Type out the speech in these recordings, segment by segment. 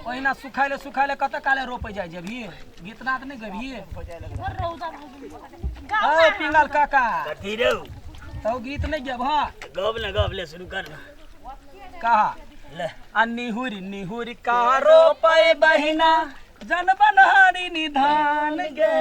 ओहिना सुखायले सुखायले कतऽ काले रोपै जाइ जेबही? गीत नाद नहि गबही? बड़ रौदा भऽ गेल। ए पिंगल काका, कथी रौ? तो गीत नहि गेबह? गब ने गब, ले शुरू कर ना। कहा ले। आ निहुरी निहुरी का रोपै बहिना जन बनहारी निधान गे,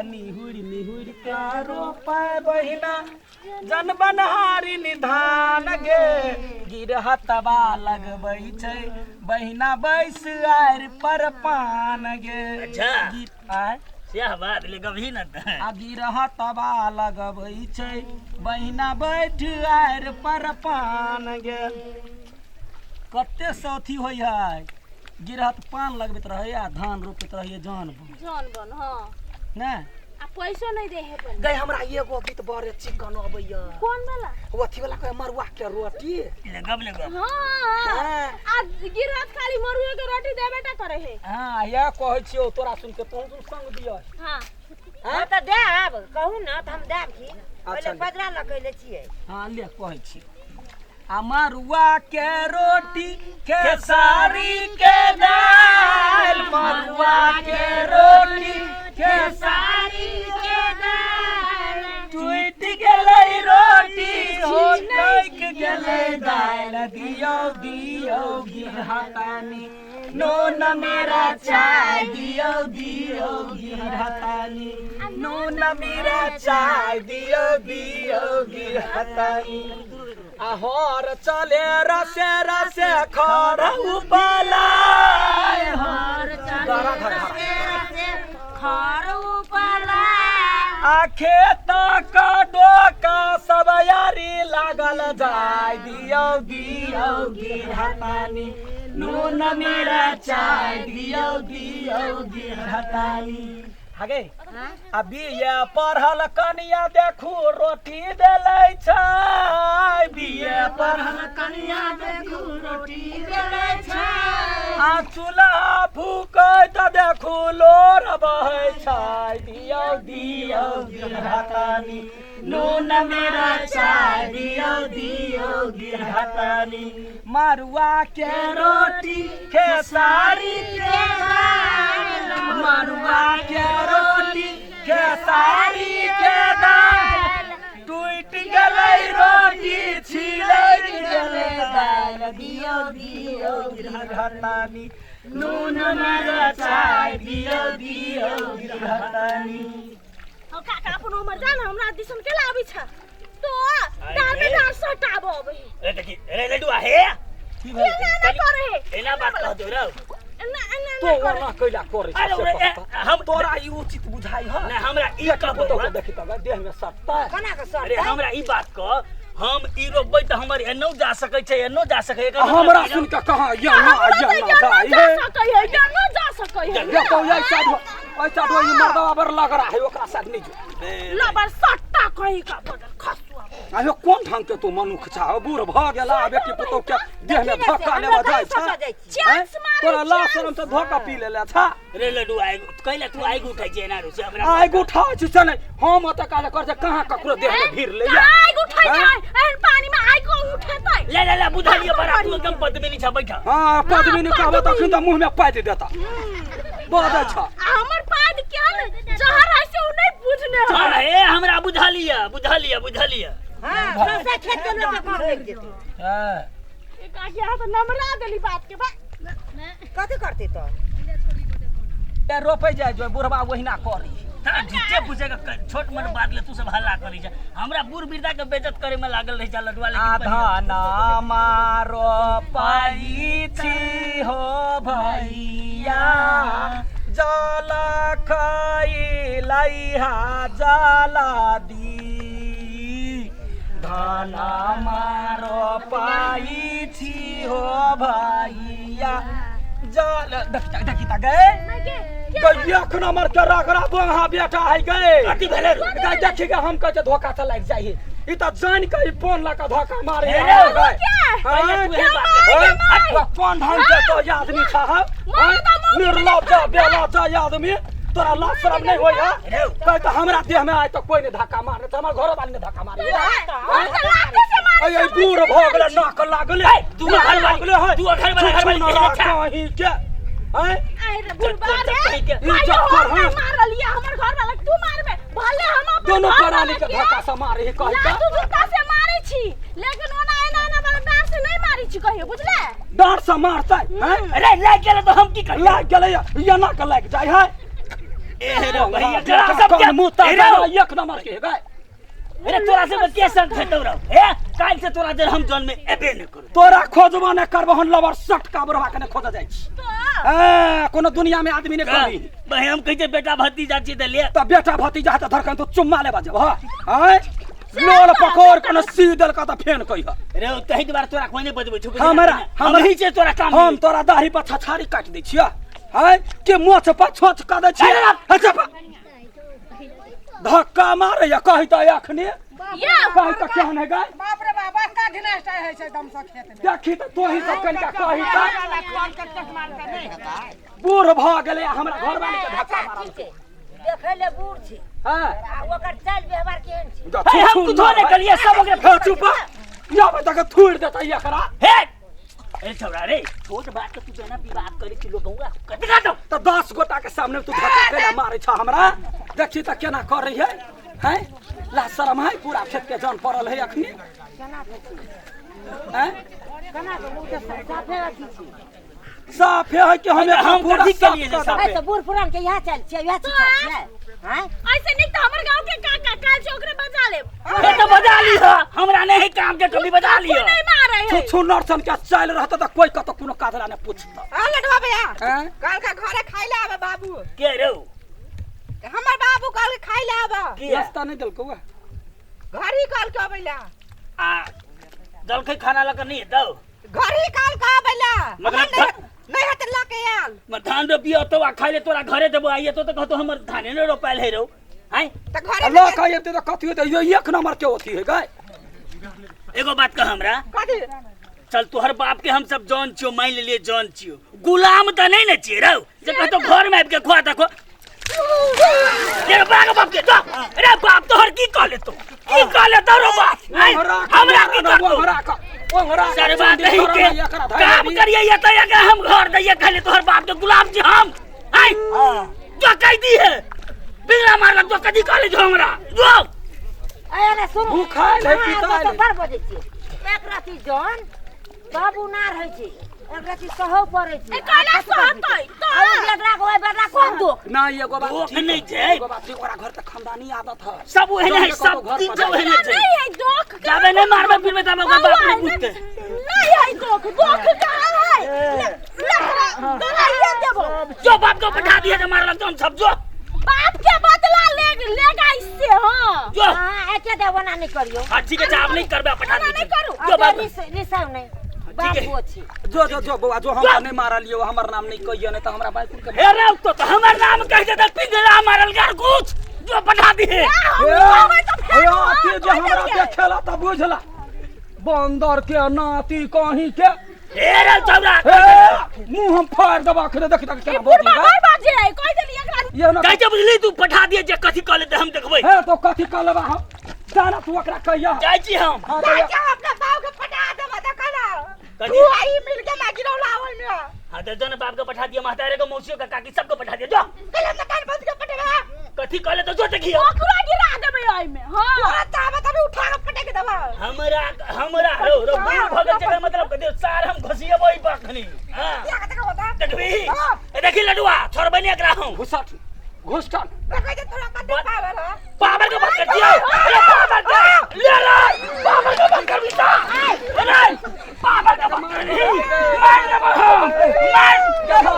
निहुरी निहुरी का रोपै बहिना जन बनहारी निधान गे, गिरहतबा लगबै छै बहिना बैस आरि पर पान गे। अच्छा। आय सएह बात, ले गबही ने तऽ। आ गिरहतबा लगबै छै बहिना बैठ आरि पर पान गे। कते सौथी होइ है, गिरहत पान लगबैत रहै आ धान रोपैत रहै जान बन। जन बन, हाँ। ने आ पैसो नहीं दे है पहिले। गई, हमरा एगो गीत बड़े चिकन अबैया। कौन वाला? ओ अथी वाला कहे, मरुआ के रोटी। ले गब, ले गब। हाँ। हाँ। आ गिरहत खाली मरुए के रोटी देबे टा करे है। हाँ, यह कहै छियौ तोरा सुन के तोहूँ सुन संग दिअ। हाँ। हाँ तऽ देब, कहू ने तऽ हम देब की। अच्छा, पहिले बजरा लगैले छियै। हाँ, ले कहै छी। आ मरुआ के रोटी खेसारी के दाल, मरुआ के रोटी खेसारी के दाल, टूटि गेलै रोटी हो टकि गेलै दालि, दियौ दियौ गिरहतानी नून मेरा चाय, दियौ दियौ गिरहतानी नून मेरा चाय, दियौ दियौ गिरहतानी। आ हर चले रसे रसे खर उपलाय, हर गरा चले धर। रसे खर उपला, आ खेत का डोका सब यारी लागल जाय, दियौ दियौ गिरहतानी नून मेरा चाय, दियौ दियौ गिरहतानी। हगे आ बीए पढ़ल कनिया देखू रोटी देलै छै, बीए पढ़ल कनिया देखू रोटी देले छै, आ चूल्हा फूकै तऽ देखू लोर बहै छै, दियौ दियौ गिरहतानी नून मेरा चाय, दियौ दियौ गिरहतानी। मरुआ के रोटी खेसारी के दाल, मरुआ के रोटी खेसारी के दाल, टूटि गेलै रोटी छिलकि गेलै दालि, दियौ दियौ गिरहतानी नून मेरा चाय, दियौ दियौ गिरहतानी। हो काका, अपन उमर जा ने, हमरा दिसन के लाबै छ तो डार में डार सटाबो अबै। ए देखी रे लडुआ हे। की एना एना करे है। एना बात कह दो रौ। एना एना तो एना करे। ओना कैला करे अरे छै रे, से ए, कहता। हम तोरा ई उचित बुझाइ है? नहीं, हमरा ई बेटा कहबो पुतोह के देखी तब देह में सटता केना के अरे सर? हमरा ई बात कह, हम ई रोपबै तऽ हमर एनो जा सकै छै, एनो जा सकै एकर मतलब हमरा ई सुन के कहाँ या ना हमरा या तऽ ना एनो जाई जा है। सकै है, एनो जा सकै है। ये तो ऐसा ऐसा तो ई मर्दवा बड़ लग रहा है, ओकरा साथ नहीं जो। लबर सट्टा कहीं का बदल खसुआ। अरे कोन ढंग के तू मनुख छा, बूढ़ भ गेला, बेटी पुतोह के देह में धक्का लेबा जाइ छा? चांस मारे। तोरा लाज शरम से धोखा पी लेले छा। रे लड्डू, आगि कैला तू आगि उठै छै एना रो से हमरा? आगि उठा छै से नहि, हम ओतऽ काज कर छै, कहाँ ककरो देह में भीड़ ले। आगि उठै हैं? छै एहन पानी में आगि उठेतै? ले ले ले, बुझलियै बड़ा तू एकदम पद्मिनी छ, बैठ। हाँ, पद्मिनी कहबो तखन तऽ मुँह में पाति देता, बजै छ। आ हमर पाद केहन जहर है से उ नहीं बुझने है। अरे हमरा बुझलियै बुझलियै बुझलियै। हाँ, सौंसे खेत के लोक के लागि जेतै। हाँ। एक आगे यहाँ तो नमरा देली बात के बा। कथी करतै तऽ? ए, रोपै जाइ जो, बुढ़बा ओहिना करी। ता झूठे पूछे के छोट मोट बात ले तू सब हल्ला करी छै, हमरा बूढ़ वृद्धा के बेइज्जत करे में लागल रही छै लडुआ, लेकिन आधा ना मारो पाई छी हो भैया, जल खैलैहा जल दी, धन मारो पाई छी हो भैया जल। देखी देखी ता गए गई, एखन हमर के रगड़ा बंहा बेटा है गए। कथी भेलै रे? गई देखी गे, हम कहै छै धोखा से लागि जाइ है, ई तऽ जानि के ई फोन लऽ कऽ धोखा मारे हे है। रे, गए। पहिले हाँ? तू एहन बात कर। हाँ? वाह, कोन ढंग के तो ई आदमी छह? हाँ? निर्लज्ज बेलज्ज ई आदमी, तोरा लाज शरम नहीं होय है? रे। कहे तऽ हमरा देह में आइ तऽ कोई नहीं धक्का मारने छै, हमर घरो वाली ने धक्का मारे। हम तऽ लाठी से मारे। अय बूढ़ भऽ गेलै, नाक लागलै, तू घर वाली- लागलै है। तू घर वाला- घर वाली छुछुनरा केहन छा? कहीं के। हैं आइ रे बुढ़बा रे कहीं के। ई कहियो चक्कर, हम नहीं हाँ। मारलियै हमर घर वाला तू मारबे भले हम अपन दोनों घर प्राणी के वाला धक्का से मारे ही कहि लातू के जूता से मारै छी लेकिन ओना एना एना वाला डार से नहीं मारै छी कहियो बुझले डांट से मारतै हैं अरे लाग गेलै तऽ हम की करियै लाग गेलै एना के लाग जाइ है ए रे भैया तोरा सब के मुँह ए रौ, एक नंबर के गाय अरे तोरा से के संग खेतौ रौ ए काल्हि से तोरा जर हम जन्मे एबे नहि करू तोरा खोजबो ने करबो हन लबर सटका बुढ़वा के ने खोज जाइ छी तो ए कोनो दुनिया में आदमी ने करी भाई हम कहै छै बेटा भतीजा छियै तऽ ले त बेटा भतीजा त धरकन तो चुम्मा लेबा जब हां आय लोल पकोड़ कोनो सी देलक त फेन कहिह रे तहि दुआरे तोरा कोई नहि बजबै छौ हमरा हम ही छै तोरा काम हम तोरा दाढ़ी पर छछारी काटि दै छियह आय के मोछ पर छोछ कऽ दै छियह अच्छा धक्का मारे या कहि त अखने या कहि त केहन है गाय बाप रे बाप बड़का घिनाष्ट होइ छै एकदम से खेत में देखी त तोही सब कनिका कहि त कल के चट मार के नहि हेतै बूढ़ भऽ गेलै आ हमरा घरवाली के धक्का मारल छै देखै ले बूढ़ छै हां आ ओकर चालि व्यवहार केहन छै जा, हे, हम छू, कुछो नहि करियै सब ओकरे हे, चुप या तक थूड़ देतै एकरा हे अरे छौड़ा रे छोट बात के तू जेना विवाद करै छी लोग गौआ कते दौ तऽ 10 गोटा के सामने तू धक्का केना मारै छ हमरा देखी तऽ केना करै है हैं ला शरम है पूरा खेत के जान पड़ल है अखनी केना छै हैं केना के ओ तऽ साफे अथी छै साफे है कि हम हम पूरा कथी साफ केलियै जे कऽ साफे? देबै। ए तऽ बूढ़ पुरान के इएह चालि छियै इएह शिक्षा छियै आँय ऐसे निक तऽ हमर गांव के काका काल छै ओकरे बजा लेब हे तऽ बजा लिह हमरा नहि काम के कभी बजा लिह नहीं मारे है छू छू नरसन के चालि रहत तऽ कोई कतौ कोनो काजला ने पूछत आ लडवा भैया हैं कल के घरे खाइ ले आवे बाबू के रौ हमर बाबू कल के खाइ ले आवे किया नाश्ता नहि देलकौ हँ? घर ही कल के अबै ला आ जलखै खाना लऽ कऽ नहि हेतौ घर ही कल के अबै ला मतलब मतलब नहीं हेतै लऽ के आयल म धान रोपियो तो आ खाइ ले तोरा घरे देबो आइए तो तऽ कहतो हमर धाने नहि रोपायल है रौ आँय तऽ घरे लऽ के अयतै तऽ कथी होतै यो एक नंबर के अथी है गाय एगो बात कह हमरा कथी चल तोहर बाप के हम सब जौन छियो मान लेलिए जौन छियो गुलाम तऽ नहीं ने छियै रौ जे कहतो घर में आबि के खुआ देखो तेरे बाप बाप के जो अरे बाप तोहर की कह लेतो की कह लेतो रो बाप आँय, हमरा की करतो ओंघरा के ओंघरा के सरवा चुंदी दही करऽ के ने एकरा धरि काम लेबी। करिए ये तो ये हम घर दैये खाली तोहर बाप के गुलाम छी हम आय जो कह दी है बिगड़ा मारलक जो कदी कह ले जो हमरा जो ए अरे सुनू भूखायल है, अहाँ पितायल तऽ है। बड़ बजै छियै एक रति जन बाबू ना रहै छै एक रति सहौ पड़ै छै ए कैला सहतै तो आ ओ बेदरा के ओहि बेदरा कोन दुख ना एगो बात दोख ठीक नहि है, छै। एगो बात ठीक ओकरा घर तऽ खानदानी आदत है सब ओहने है जौन सब कतौ घर चीज पर ओहने छै नहीं है दोख जाबे नहीं मारबे पीटबे तब ओकर बाप नहीं बुझते नहीं है दोख दोख कहाँ है ले ले तोरा ये देबो जो बाप को पठा दिया तो मारलक तो हम सब जो बाप के बदला ले लेगा इससे हाँ जो अहाँ एके देबो ना नहि करियौ हाँ ठीक है आप नहीं करबे पठा ना नहीं करू। जो बाप रिसाउ नहि बाप है। वो छी जो जो जो बौआ जो हमरा नहीं मारलियो हमर नाम नहीं कहियो नहीं तऽ हमरा बाइकुल के हे रे तो हमर नाम कह दे त पिंजरा मारल कर कुछ जो पठा दिए हम कहबै तऽ हे फेर अथी जे हमरा देखेला तऽ बुझला बंदर के नाती कहीं के हे रे चौरा हे मुंह हम फाड़ देबा अखने देखी तक केना बुढ़बा बोली नहीं बाजे है कह देली एकरा ये ना कहै छै बुझली तू पठा दिए जे कथी कह लेते हम देखबै हे तो कथी कह लेबा हम जाना तू ओकरा कहिया जाइ छी हम हाँ तऽ जा अपना बाप के पटा देबा तऽ कना कथी? तू आई मिल के मागी रौला ओइ में हाँ तो जो बाप के पठा दिए महतारे को मौसियों का काकी सबको पठा दिए जो कल मकान बंद के पटेबा कथी कह लेते जो देखियो ओकरा गिरा देबै ओहिमे हाँ तोरा ताबे तभी उठा के पटक देबा हमरा हमरा रो रो बूढ़ भऽ गेल छै मतलब कथी सार हम घसियेबै बखनी हां क्या कते होता देखबी ए देखी लडुआ छोड़बै नै एकरा हम घुसठ घुसठन रखै जे तोरा कते पावर ह पावर के बात कर दियो अरे पावर के ले रे पावर के बात कर बीता अरे पावर के बात कर मार देबो हम मार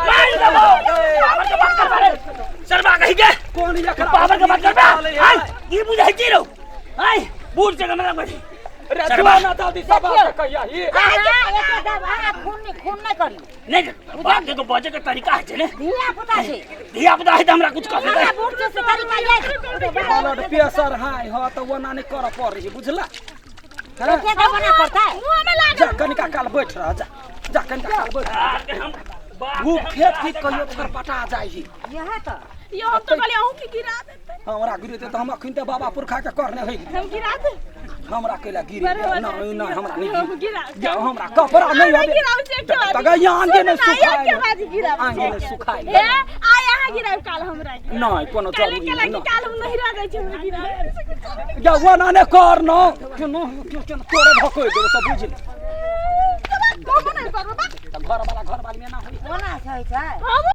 मार देबो पावर के बात कर रे सरबा कहि के कोन एकरा पावर के बात कर बे आय ई बुझै छी रो आय बूढ़ से हमरा बजी रे सरबा। जो ना दादी सब बात कहिया ही अहाँ एके देब अहाँ खून नहि खून नहि करियौ नहीं बात के बजे के तरीका है छै ने धिया पुता छै धिया पुता है त हमरा कुछ कह देतै अहाँ बूढ़ छै से तरीका ये ब्लड प्रेशर हाई ह तऽ ओना नहि करऽ पड़ै छै बुझला हैं? एके देबो ना पड़तै मुँह में लागल जा कनिका काल बैठ रह जा जा कनिका काल बैठ रह। आर के हम बाप वो के हम खेत की कहियो ओकर पटा जाइ ही इएह तऽ यो हम तो कहलियै अहूँ के गिरा देतै हमरा गिरेतै तऽ हम अखन तऽ बाबा पुरखा के करने होइ हम गिरा दे हमरा कैला गिरे बरोबर नहीं नहीं हमरा नहीं हम गिरा गिरा हमरा कपड़ा नहीं हमरा आबे गिराउ छै के बाजी। तगा यहाँ आंगे नहीं सुन ना, सुखायल। के बाजी गिराउ आंगे छै। नहीं सुखायल। हे आय अहाँ गिराउ काल हमरा गिराउ। नहीं कोनो काले जरूरी केला नहीं कि काल हम नहीं रह जाइ छै हमरा गिराउ जा वो ना ने कर न केनो केनो तोरे धकोइ देबो सब बुझ ले कोन नहीं करबो बा त घर वाला घर वाली में ना होई कोना छै छै हम